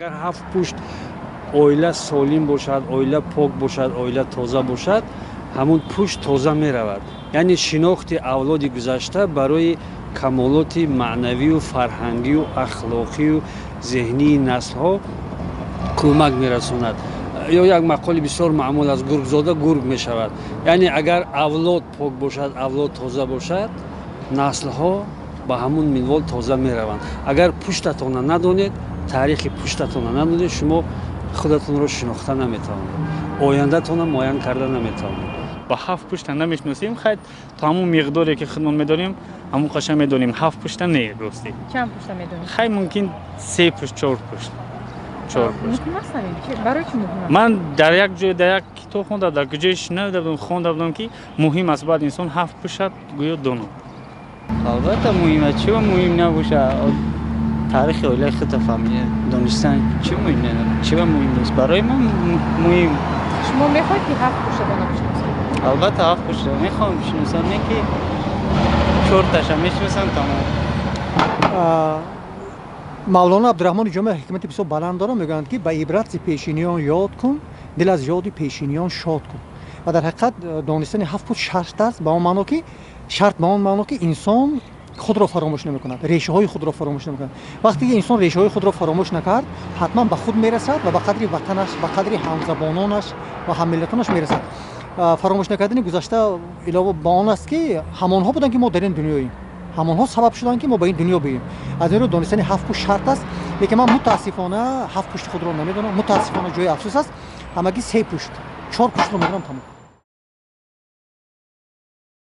Агар ҳафт пушт оила солим бошад, оила пок бошад, оила тоза бошад, ҳамун пушт тоза меравад. Яъне шинохти авлоди гузашта барои камолоти маънавию фарҳангию ахлоқию зеҳнии наслҳо кӯмак мерасонад. Ё як мақоли бисёр маъмул аст: гургзода гург мешавад. Яъне агар авлод пок бошад, авлод тоза бошад, наслҳо ба ҳамун минвол тоза мераванд. Агар пуштатонро надонед, таърихи пуштатонро надонед, шумо худатонро шинохта наметавонед, ояндатонро муайян карда наметавонед. Ба ҳафт пушта намешиносем, хайр, то ҳамун миқдоре ки худмон медонем, ҳамун қаша медонем. Ҳафт пушта не, ростӣ. Чанд пушта медонед? Хай, мумкин се пушт, чор пушт. Чор пушт. Муҳим аст ҳамин? Барои чӣ муҳим аст? Ман дар як ҷой, дар як китоб хонда, дар куҷое шинавида будам, хонда будам, ки муҳим аст, бояд инсон ҳафт пушта гӯё донад. Албатта муҳим аст. Чиро муҳим набошад? Таърихи оилаи худро фаҳмида донистан чӣ муҳим, чиро муҳим нест? Барои ман муҳим. Шумо мехоҳед, ки ҳафт пуштатонро бишиносед? Албатта, ҳафт пушта мехоҳам бишиносам, не ки чорташа мешиносам, тамом. Мавлоно Абдураҳмони Ҷомӣ ҳикмати бисёр баланд дорад. Мегӯянд, ки ба ибрат зи пешиниён ёд кун, дил аз ёди пешиниён шод кун. Ва дар ҳақиқат донистани ҳафт пушт шарт аст, ба он маъно ки шарт, ба он маъно ки инсон худро фаромӯш намекунад, решаҳои худро фаромӯш намекунад. Вақте ки инсон решаҳои худро фаромӯш накард, ҳатман ба худ мерасад ва ба қадри ватанаш, ба қадри ҳамзабононаш ва ҳаммиллатонаш мерасад. Фаромӯш накардани гузашта илова ба он аст, ки ҳамонҳо буданд, ки мо дар ин дунёем, ҳамонҳо сабаб шуданд, ки мо ба ин дунё биёем. Аз ин рӯ донистани ҳафт пушт шарт аст. Лекин ман мутаассифона ҳафт пушти худро намедонам. Мутаассифона, ҷои афсӯс аст. Ҳамагӣ се пушт, чор пуштро медонам, тамом.